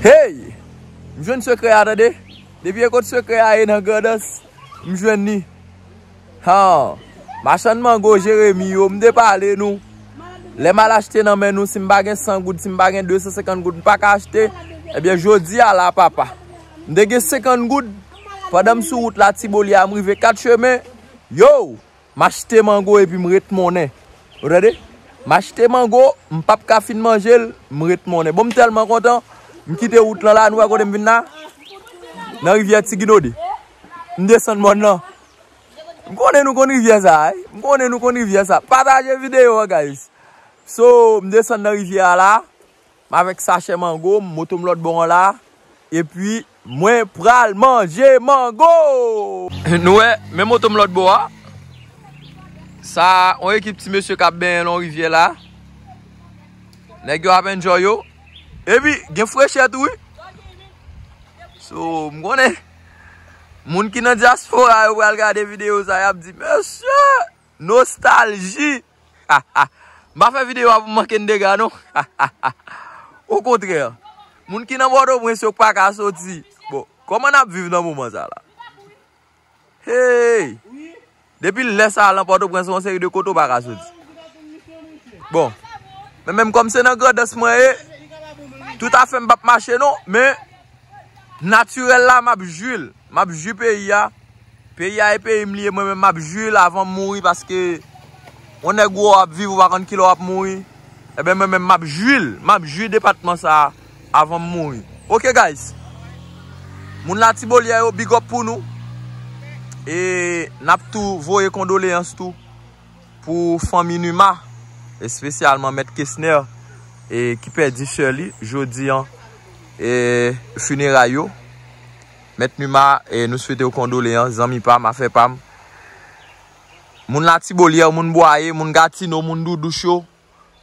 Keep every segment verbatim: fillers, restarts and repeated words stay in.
Hey! M jwenn sekrè a, tande. Depi e kot sekrè a ye nan Grandans, m jwenn li. Han! Machann mango Jeremi yo, m te pale nou. Lè m al achte nan men nou, si m pa gen san goud, si m pa gen de san senkant goud, m pa ka achte. Ebyen, jodi a la, papa. M te gen senkant goud. Pandan m sou wout la, Tiboli a, m rive Kat Chemen. Yo! M achte mango epi m ret monnen. Ou tande? M achte mango, m p ap ka fin manje l, m ret monnen. Bon, m tèlman kontan, m kite wout lan la, nou wè kote m vin la? Nan rivyè Ti Ginode. M desann mòn nan. M konnen nou konn rivyè sa, wi. M konnen nou konn rivyè sa. Pataje videyo an, guys. So, m desann nan rivyè a la. M avèk sachè mango, moto m lòt bò an la. Epi, mwen pral manje mango! Nou wè, men moto m lòt bò a. Sa, yon ekip ti mesye k ap benyen nan rivyè la. Nèg yo ap enjoy yo. Epi, gen frechè tou, wi. So, m konnen. Moun ki nan dyaspora yo pral gade videyo sa, y ap di, "Mesye, nostalji." M pa fè videyo a pou m manke n dega, non. Okontrè, moun ki nan Pòtoprens yo pa ka soti. Bon, kòman n ap viv nan moman sa la? Hey! Depi lè sa a, lan Pòtoprens, yon seri de kote w pa ka soti. Bon, men menm kòm se nan Grandans mwen ye, tout afè m p ap mache, non, men natirèl la, m ap jwi l. M ap jwi peyi a. Peyi a e peyi m li ye, mwen menm m ap jwi l avan m mouri, paske yon nèg wè w ap viv, ou pa konn kilè w ap mouri. Ebyen, mwen menm m ap jwi l, m ap jwi depatman sa a avan m mouri. Oke, guys. Moun Latibolyè yo, big up pou nou. E n ap tou voye kondoleyans tou pou fanmi Numa, espesyalman Mèt Kesner, e ki pèdi sè li jodi an, e fineray yo. Mèt Numa, e nou swete w kondoleyans, zanmi pa m, afè pa m. Moun Latibolyè, moun Bwaye, moun Gatino, moun Doudouch yo,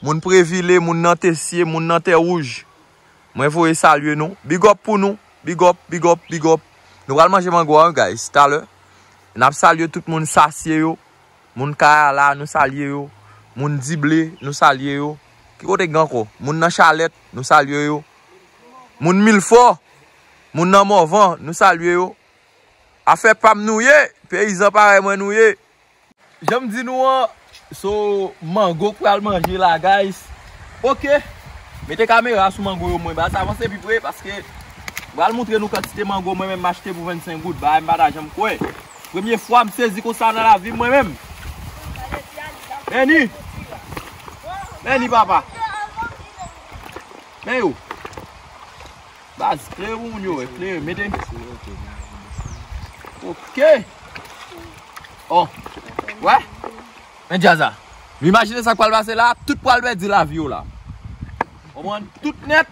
moun Previle, moun nan Tesye, moun nan Tè Wouj. Mwen voye salye nou. Big up pou nou. Big up, big up, big up. Nou pral manje mango a, wi, guys, talè. N ap salye tout moun Sasye yo. Moun Kayala, nou salye yo. Moun Dible, nou salye yo. Ki kote gen ankò? Moun nan Chalèt, nou salye yo. Moun Milfò, moun nan Mòvan, nou salye yo. Afè pa m nou ye, peyizan parèy mwen nou ye. Jan m di nou an, so mango k pral manje la, guys. Oke. Mete kamera sou mango yo, mwen ba sa avanse pi pre, paske m pral montre nou kantite mango mwen menm m achte pou vennsenk goud. Bagay m pa ta janm kwè. Premye fwa m sezi konsa nan lavi m, mwen menm. Meni. Meni, papa. Men yo. Baz, klere pou moun yo wè, klere, mete. Oke. Oh. Wè? Men djaz la. Nou imajine sa k pral pase la, tout pral pèdi lavi yo la. Konprann? Tout nèt.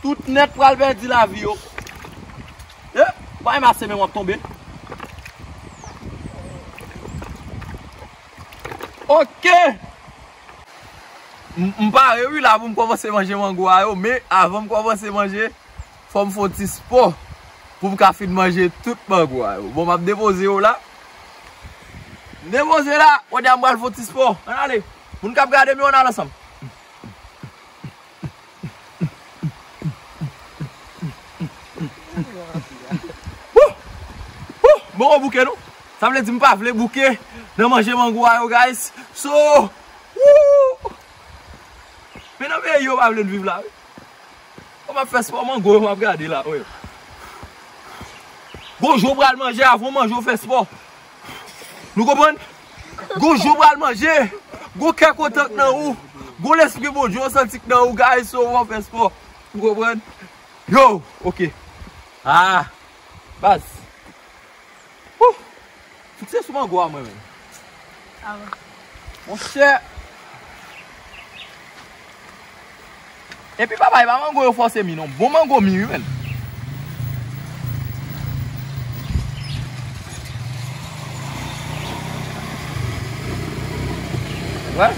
Tout nèt pral pèdi lavi yo. E, pa emase men w ap tonbe. Oke. M m pare wi la pou m kòmanse manje mango a yo, men avan m kòmanse manje, fò m fè yon ti spò pou m ka fin manje tout mango a yo. Bon, m ap depoze yo la. M depoze la, kounye a m pral fè yon ti spò. Ann ale. Moun k ap gade m yo, ann al ansanm. Wouh! Wouh! Bon, bouke nou. Sa vle di m pa vle bouke nan manje mango a yo, guys. So, wouh! Men nan peyi yo pa vle n viv la, wi. Kòman m ap fè spò mango yo, m ap gade la, wi. Gon jou w pral manje, avan w manje, w fè spò. Nou konprann? Gon jou w pral manje, gon kè kontan k nan ou, gon lespri Bondye w santi k nan ou, guys, so w ap fè spò. Ou konprann? Yo, oke. Ah, baz. Wouh! Fikse sou mango a mwen menm. Ah bon. Monchè. Epi papa, e pa mango yo fòse mi non. Bon mango mi wi, menn. Wè.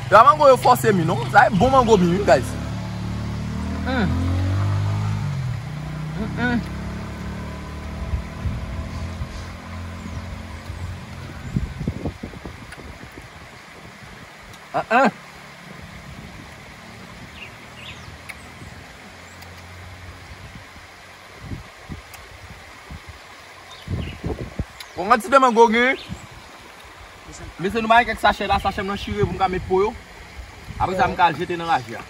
E pa mango yo fòse mi non. Sa e bon mango mi wi, guys. Mm. Mm, mm. Ah, ah. Yon kantite mango gen. Mesye, nou bay kèk sachè la, sachè m nan chire pou m ka met po yo. Apre sa, m ka al jete nan raje a.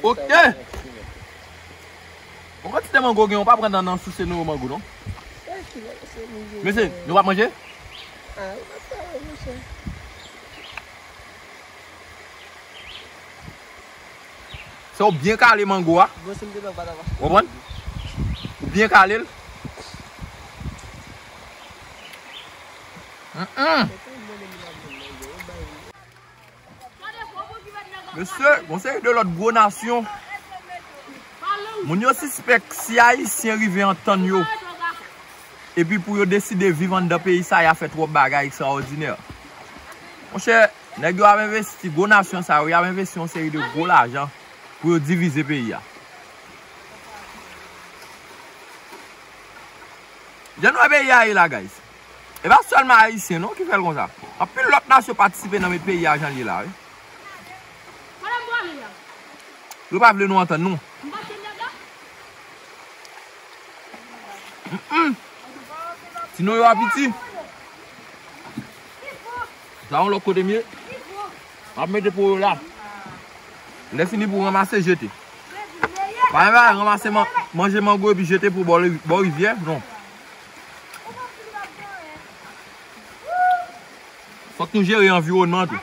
Ok. Yon kantite mango gen, ou pa pran nan, nan souse nou mango, non. Mesye, nou pa manje? Se ou byen kale mango a. Ou konprann? Ou byen kale l. Mm-mm. Mesye, gon seri de lòt gwo nasyon. Moun yo sispèk si Ayisyen rive antann yo, epi pou yo deside viv anndan peyi sa, y a fè twòp bagay ekstraòdinè. Monchè, nèg yo ap envesti, gwo nasyon sa yo, y ap envesti yon seri de gwo lajan pou yo divize peyi a. Jan nou wè peyi a ye la, guys. E pa sèlman Ayisyen, non, ki fè l konsa. Anpil lòt nasyon patisipe nan met peyi a jan l ye la, wi. Yo pa vle nou antann, non. Mm-mm. Ti non yo a piti. Sa yon lòt kote m ye. M ap mete pou yo la. Lè fini pou ranmase, jete. Pa yon bagay, ranmase man-, manje mango epi jete pou bò, bò rivyè, non. Fòk nou jere anviwònman tou.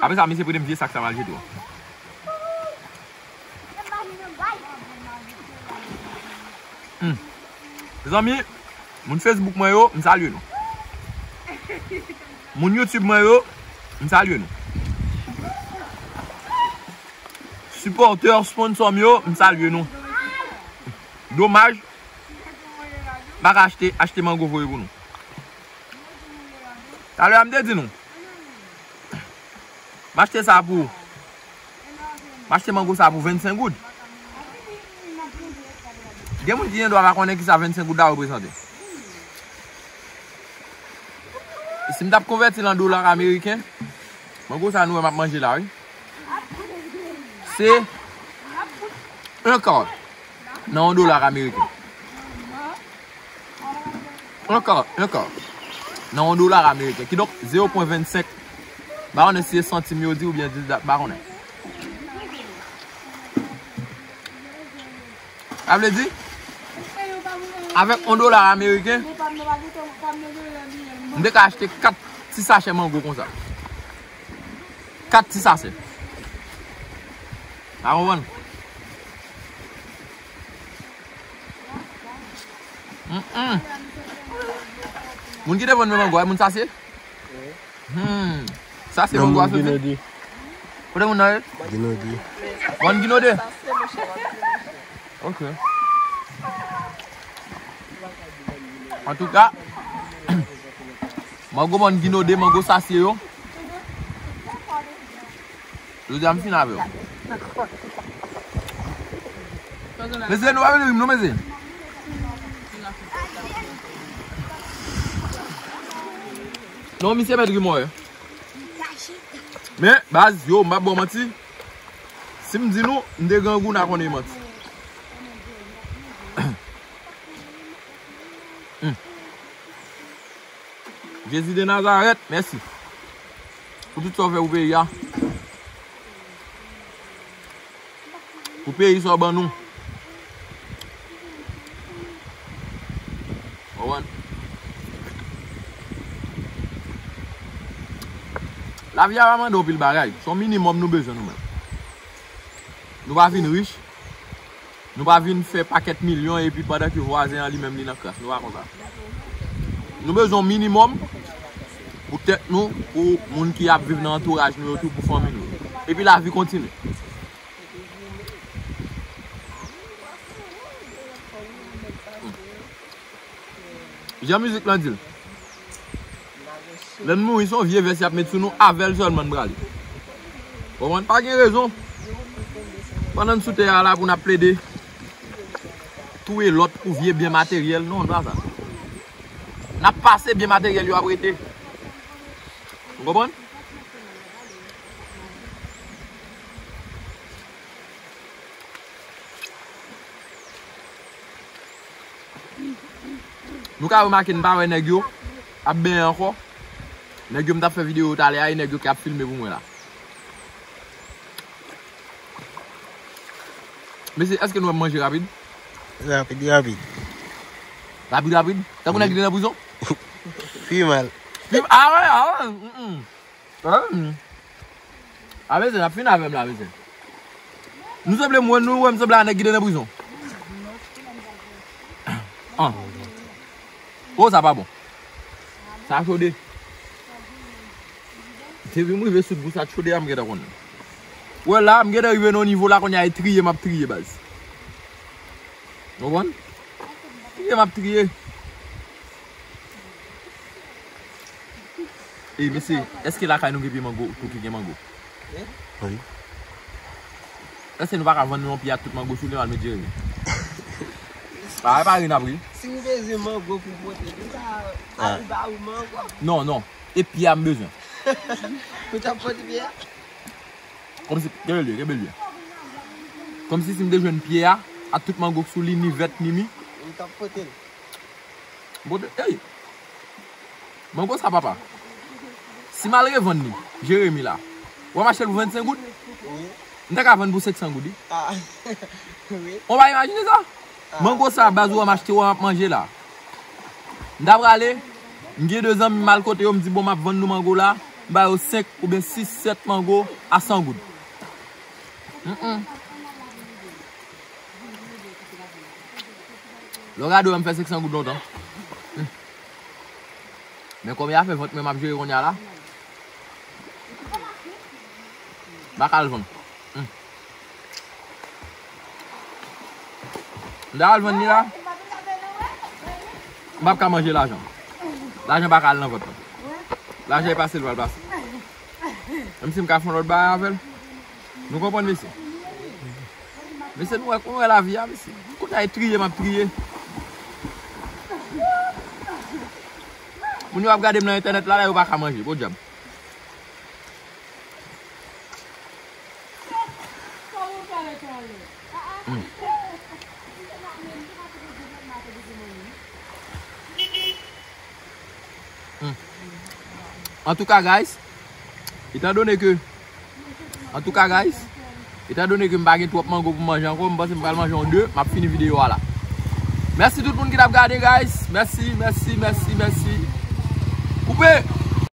Apre sa, misye prete m vye sak sa m al jete yo. Hmm. Mezanmi, moun Facebook mwen yo, m salye nou. Moun YouTube mwen yo, m salye nou. Sipòtè, sponsò m yo, m salye nou. Domaj, m pa ka achte, achte mango voye pou nou. Talè a m te di nou. M achte sa pou, m achte mango sa pou vennsenk goud. Gen moun ki gendwa pa konnen kisa vennsenk goud la reprezante. E si m t ap konvèti l an dola ameriken, mango sa nou wè m ap manje la, wi. Se yon ka nan yon dola ameriken. Yon ka, yon ka nan yon dola ameriken. Kidonk, zewo pwen vennsenk. M pa konnen si se santim yo di oubyen di dat, m pa konnen. Sa vle di, avèk yon dola ameriken, m te ka achte kat ti sachè mango konsa. Kat ti sachè. A konprann? Mm-mm. Moun ki te vann men mango a, moun sa se? Hmm. Sa se mango a soti? Ginode. Kote moun nan ye? Ginode. Vann Ginode? Ok. Antouka, mango vann Ginode, mango sachè yo. Jodi a m fin avè w. Mesye, nou pa vin ri m non, mesye. Non, misye mèt ri mwen. Men, baz, yo, m p ap ba w manti. Si m di nou, m te grangou, n a konnen e manti. Hmm. Jezi de Nazarèt, mèsi pou tout sa w fè pou peyi a. Pou peyi sa w ban nou. Konprann? Lavi a pa mande anpil bagay. Se yon minimòm nou bezwen nou menm. Nou pa vin rich. Nou pa vin fè pakèt milyon epi pandan ke vwazen an li menm li nan kras. Nou pa konsa. Nou bezwen yon minimòm pou tèt nou, pou moun ki ap viv nan antouraj nou yo tou, pou fanmi nou yo. Epi lavi kontinye. Jan mizik lan di l. Lè n mouri, se yon vye vès y ap met sou nou, avè l sèlman n prale. Konprann? Pa gen rezon. Pandan n sou tè a la pou n ap plede touye lòt pou vye byen materyèl, non, n pa sa. N ap pase byen materyèl yo ap rete. Ou konprann? Nou ka remake n pa wè nèg yo ap benyen ankò. Nèg yo m t ap fè videyo yo talè a, e nèg yo k ap filme pou mwen la. Mesye, èske nou wè m manje rapid? Rapid, rapid. Rapid, rapid? Tankou nèg ki te nan prizon? Pi mal. Pi, ah wè, ah wè. Mm, mm. Ah, mm. Ah, mesye, n ap fin avè m la, mesye. Nou sanble mwen, nou wè m sanble a nèg ki te nan prizon. Ah. Oh, sa pa bon. Sa chode. Depi m rive sou gou sa chode a, m gentan konnen. Wè la, m gentan rive nan nivo la kounye a, e triye m ap triye, baz. Ou konprann? Triye m ap triye. Ey, mesye, èske lakay nou gen pye mango, pou ki gen mango? Wi. Èske nou pa ka vann nou yon pye ak tout mango sou li, al met Jeremi? Pa, pa ri n ap ri. Si ou bezwen mango pou pote, nou ka al ba ou mango. Non, non. E pye a m bezwen. Ou t ap pote pye a? Kòmsi, kenbe l byen, kenbe l byen. Kòmsi si m te jwenn pye a, ak tout mango k sou li, ni vèt, ni mi. M t ap pote l. Bon, ey! Mango sa, papa. Si m al revann li, Jeremi la, w ap achte l pou vennsenk goud? Wi. M ta ka vann pou senk san goud, wi. Ah. Wi. Ou pa imajine sa? Ah. Mango sa, baz, ou wè m achte, ou wè m ap manje la. M ta prale, m gen de zanmi m al kote yo, m di, bon, m ap vann nou mango la, m ba yo senk oubyen sis, sèt mango a san goud. Mm, mm. Lè w gade w, m fè senk san goud lontan. Hmm. Men kòm y a fè vant mwen m ap jere kounye a la. M pa ka al vann. Hmm. M ta al vann li la. M p ap ka manje lajan. Lajan pa ka al nan vant mwen. Lajan e pase l pral pase. Menm si m ka fè yon lòt bagay avè l. Nou konprann, mesye? Mesye, nou wè, nou wè lavi a, mesye. Kounye a, e triye m ap triye. Moun yo ap gade m nan entènèt la, la, yo pa ka manje. Podyab. Hmm. Hmm. Antouka, guys, etandone ke, antouka, guys, etandone ke m pa gen twòp mango pou m manje ankò, m panse m pral manje yon de, m ap fini videyo a la. Mèsi tout moun ki t ap gade, guys. Mèsi, mèsi, mèsi, mèsi. Koupe!